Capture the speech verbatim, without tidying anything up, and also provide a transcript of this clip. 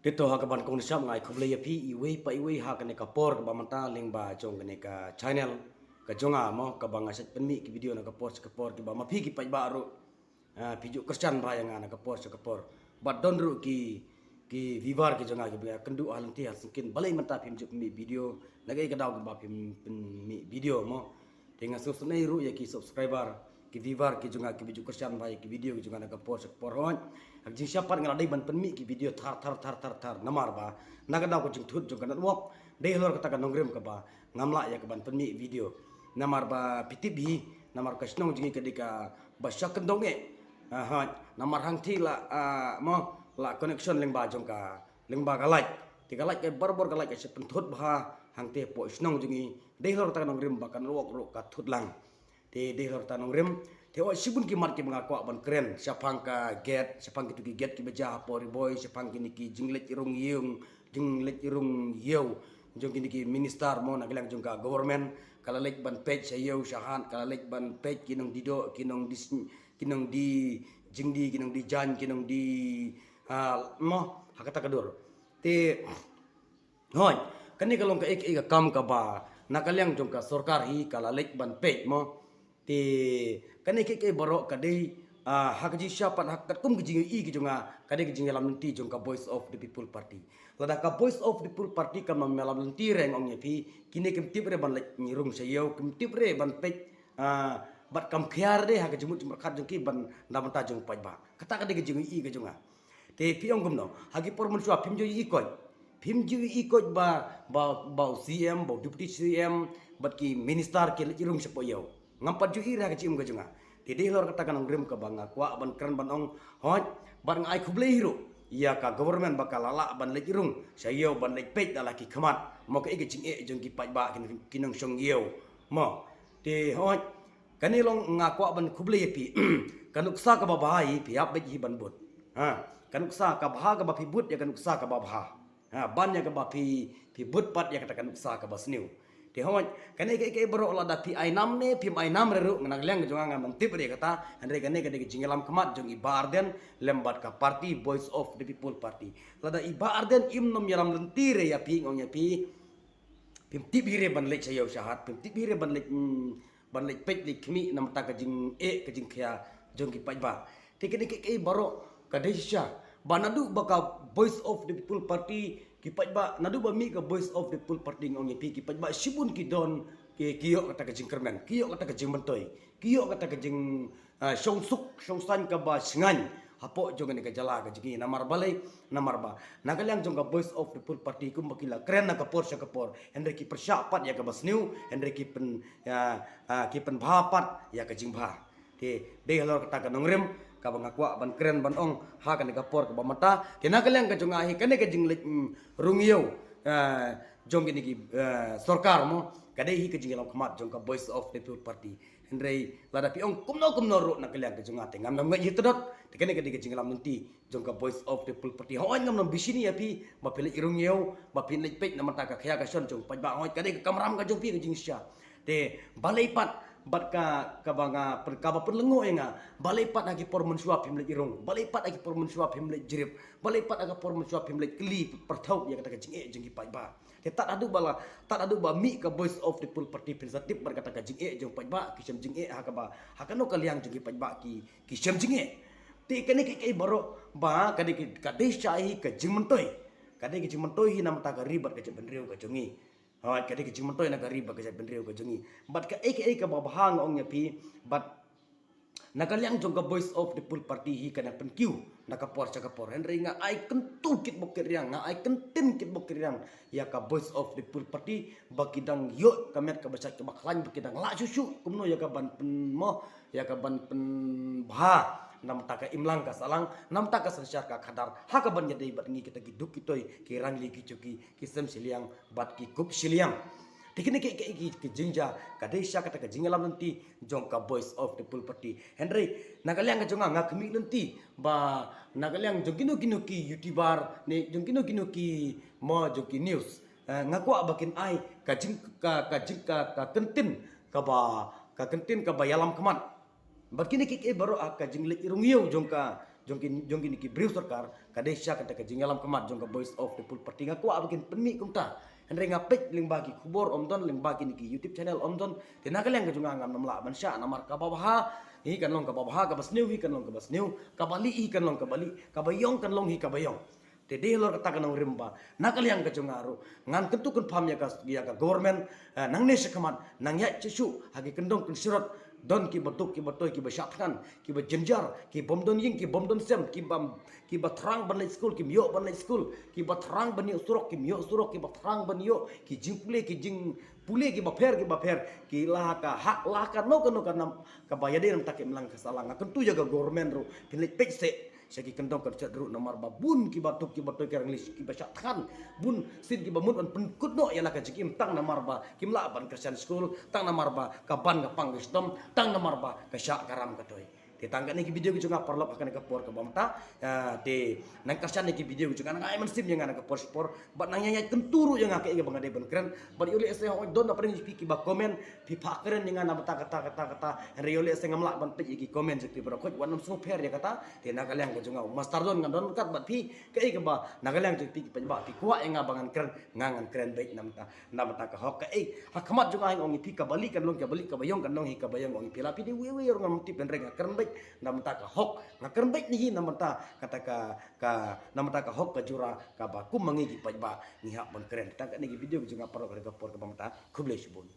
Te to ha kaban kong nishap nga ai khublei ïa phi iwei pa iwei ha kane ka por kaba mynta lyngba jong kane ka channel ka jong nga mo, kaba nga shait pynmih ki video na ka por sha ka por kiba ma phi ki paidbah ruh, ah, phi ju kyrshan bha ïa nga na ka por sha ka por. Bad don ruh ki, ki viewer ki jong nga kiba kynduh ha lynti ha syngkien, balei mynta phim ju pynmih video, na kaei ka daw kaba phim pynmih video mo. Te nga sngewsynei ruh ïa ki subscriber, ki viewer ki jong nga kiba ju kyrshan bha ïa ki video ki jong nga na ka por sha ka por. Hooid, ha ka jingshisha pat nga la dei ban pynmih ki video thar thar thar thar thar, namar ba na ka daw ka jingthut jong ka network, dei halor kata ka nongrim kaba ngam lah ïa kaban pynmih video. Namar ba phi tip hi, namar ka shnong jong ngi ka dei kaba sha kyndong eh. Ah, hooid, namar hangtei la, ah, mo, la connection lyngba jong ka, lyngba ka light. Te ka light ka barabor ka light ka sha pynthut bha hangtei hapoh shnong jong ngi, dei halor kata ka nongrim ba ka network ruh ka thut lang. Te dei halor kata ka nongrim, te hooid shibun ki mat kiba nga kwah ban kren shaphang ka gate, shaphang kito ki gate kiba jia hapoh Ri Bhoi, shaphang kine ki jingleit rung ïew, jingleit rung ïew jong kine ki minister mo, na ka liang jong ka government, ka la leit ban peit sha ïew sha hat, ka la leit ban peit ki nongdih doh, ki nongdih, ki nongdih jingdih, ki nongdih jaiñ, ki nongdih, ah, mo, ha kata ka dur. Te hooid, kane ka long kaei kaei ka kam kaba na ka liang jong ka sorkar hi ka la leit ban peit mo. Te kane kaei kaei baroh ka dei, ah, ha ka jingshisha pat ha katkum ka jingïohi ka jong nga, ka dei ka jingïalam lynti jong ka Voice of the People Party. Lada ka Voice of the People Party kam ïalam lynti re nga ong ïa phi, kine kim tip re ban leit rung sha ïew, kim tip re ban peit, ah, bad kam khia re ha ka jingmut jingpyrkhat jong ki ban da bynta jong paidbah. Kata ka dei ka jingïohi ka jong nga. Te phi ong kumno, ha ki por mynshuwa phim ju ïohi koit. Phim ju ïohi koit ba, ba, ba u C M, ba u deputy C M, bad ki minister ki leit rung shapoh ïew. Ngam pat ju ïohi re ha ka jingim ka jong nga. Te dei halor kata ka nongrim kaba nga kwah ban kren ban ong, hooid, bad nga ai khublei hi ruh ïa ka government ba ka la lah ban leit rung sha ïew ban leit peit da la ki khmat mo kaei ka jingeh jong ki paidbah ki, ki nongshong ïew mo. Te hooid, kane long nga kwah ban khublei ïa phi. Ka nuksa kaba bha hi phi hap beit hi ban bud. Ha, ka nuksa kaba bha kaba phi bud ïa ka nuksa kaba bha. Ha, ban ïa kaba phi, phi bud pat ïa kata ka nuksa kaba sniew. Te hooid, kane kaei kaei baroh lada phi ai nam ne phim ai nam re ruh, na ka liang ka jong nga ngam tip re kata, hynrei kane ka dei ka jingïalam khmat jong i Bah Ardent lem bad ka party Voice of the People Party. Lada i Bah Ardent im nym ïalam lynti re ïa phi nga ong ïa phi, phim tip hi re ban leit sha ïew sha hat, phim tip hi re ban leit, mm, ban leit peit leit khmih na bynta ka jingeh ka jingkhia jong ki paidbah. Te kane kaei kaei baroh ka dei shisha ba naduh ba ka Voice of the People Party, ki paidbah, naduh ba mih ka Voice of the People Party nga ong ïa phi, ki paidbah shibun ki don, ki, ki ïoh kata ka jingkyrmen, ki ïoh kata ka jingmyntoi, ki ïoh kata ka jing, ah, shongsuk shongsaiñ kaba shngaiñ hapoh jong kane ka jylla ka jong ngi. Namar balei? Namar ba na ka liang jong ka Voice of the People Party kumba ki la kren na ka por sha ka por, hynrei ki pyrshah pat ïa kaba sniew, hynrei ki pyn, ah, ah, ki pynbha pat ïa ka jingbha. Te dei halor kata ka nongrim kaba nga kwah ban kren ban ong ha kane ka por kaba mynta. Te na ka liang ka jong nga hi, kane ka jingleit, mm, rung ïew, ah, jong kine ki, ah, sorkar mo, ka dei hi ka jingïalam khmat jong ka Voice of the People Party. Hynrei lada phi ong kumno kumno ruh na ka liang ka jong nga te ngam nym ngeit hi tdot. Te kane ka dei ka jingïalam lynti jong ka Voice of the People Party. Hooid, ngam nym bishni ïa phi ba phi leit rung ïew, ba phi leit peit na bynta ka khia ka shon jong paidbah. Hooid, ka dei ka kamram ka jong phi ka jingshisha. Te balei pat bad ka, kaba nga pyn, kaba pynlyngngoh ïa nga, balei pat ha ki por mynshuwa phim leit rung, balei pat ha ki por mynshuwa phim leit jrip, balei pat ha ki por mynshuwa phim leit kylli pyrthuh ïa kata ka jingeh jong ki paidbah. Te tad haduh ba la, tad haduh ba mih ka Voice of the People Party phin sa tip bad kata ka jingeh jong paidbah, ki shem jingeh ha kaba, ha kano ka liang jong ki paidbah ki, ki shem jingeh. Te kane kaei kaei baroh ba ka dei, ka dei shisha hi ka jingmyntoi. Ka dei ka jingmyntoi hi na bynta ka ri bad ka jaitbynriew ka jong ngi. Hooid, ka dei ka jingmyntoi na ka ri bad ka jaitbynriew ka jong ngi. Bad kaei kaei kaba bha nga ong ïa phi, bad na ka liang jong ka Voice of the People Party hi ka dang pynkiew na ka por sha ka por. Hynrei nga ai kyntu kitbok kitrwiang, nga ai kyntien kitbok kitrwiang ïa ka Voice of the People Party ba ki dang ïoh ka met kaba shait kaba khlaiñ, ba ki dang lah shuh shuh kumno ïa kaban pynmo, ïa kaban pynbha na bynta ka imlang ka sahlang, na bynta ka synshar ka khadar, ha kaban ïadei bad ngi kita ki duk ki toi, ki rangli ki shuki, ki sem shiliang bad ki kup shiliang. Te kine ki, ki, ki, ki jingjia ka dei shisha kata ka jingïalam lynti jong ka Voice of the People Party. Hynrei na ka liang ka jong nga, nga khmih lynti ba na ka liang jong kino kino ki YouTuber ne jong kino kino ki mo jong ki news, eh, nga kwah ba kin ai ka jing, ka, ka jing, ka, ka kyntien kaba, ka kyntien kaba ïalam khmat. Bad kine kiei kiei baroh ha ka jingleit rung ïew jong ka, jong ki, jong kine ki briew sorkar, Ka dei shisha kata ka jingïalam khmat jong ka Voice of the People Party. Nga kwah ba kin pynmih kumta. Hynrei nga peit lyngba ki khubor ym don, lyngba kine ki YouTube channel ym don. Te na ka liang ka jong nga ngam lah ban shah namar kaba bha hi kan long kaba bha, kaba sniew hi kan long kaba sniew, kaba lieh hi kan long kaba lieh, kaba ïong kan long hi kaba ïong. Te dei halor kata ka nongrim ba na ka liang ka jong nga ruh ngan kyntu kynpham ïa ka, ïa ka government, eh, nangne shakhmat, nang ïaid shuh shuh ha ki kyndong kynshrot, don kiba duk kiba toi, kiba shah thngan, kiba jynjar, ki bym don ïing, ki bym don sem, kiba, kiba thrang ban leit skul, kim ïoh ban leit skul, kiba thrang ban ïoh surok, kim ïoh surok, kiba thrang ban ïoh ki jingpule, ki jingpule kiba pher, kiba pher, ki la ka hak, la kano kano ka nam, kaba ïadei namar ta ka imlang ka sahlang. Nga kyntu ïa ka government ruh, phin leit peit seh sha ki kyndong kynshrot ruh namar ba bun kiba duk kiba toi, ki rangli kiba shah thngan, bun sien kiba mut ban pynkut noh ïa la ka jingim tang namar ba kim lah ban kyrshan skul, tang namar ba ka ban ka pang ka shitom, tang namar ba ka shah ka ram ka toi. Te tang kane ki video ki jong nga paralok ha kane ka por kaba mynta. Ah, te nang kyrshan ïa ki video ki jong nga, nang ai mynsiem ïa nga na ka por sha por, bad nang ïaid kyntu ruh ïa nga kaei kaba nga dei ban kren. Bad ïoh lehse hooid don na pdeng jong phi kiba comment, phi phah kren ïa nga na bynta kata kata kata. Hynrei ïoh lehse ngam lah ban peit ïa ki comment jong phi baroh khoit, wat nym sngewpher ïa kata. Te na ka liang ka jong nga u Master Don ngan don ryngkat bad phi, kaei kaba na ka liang jong phi ki paidbah phi kwah ïa nga ba ngan kren, nga ngan kren beit na bynta, na bynta ka hok. Kaei ha khmat jong nga hi ong ïa phi, kaba lieh kan long kaba lieh, kaba ïong kan long hi kaba ïong, ong ïa phi. La phi dei uwei uwei ruh ngam tip, hynrei nga kren beit na bynta ka hok. Nga kren beit hi na bynta kata ka, ka, na bynta ka hok ka jura kaba kum ma ngi ki paidbah ngi hap ban kren. Tang kane ki video ki jong nga paralok ha kane ka por kaba mynta. Khublei shibun.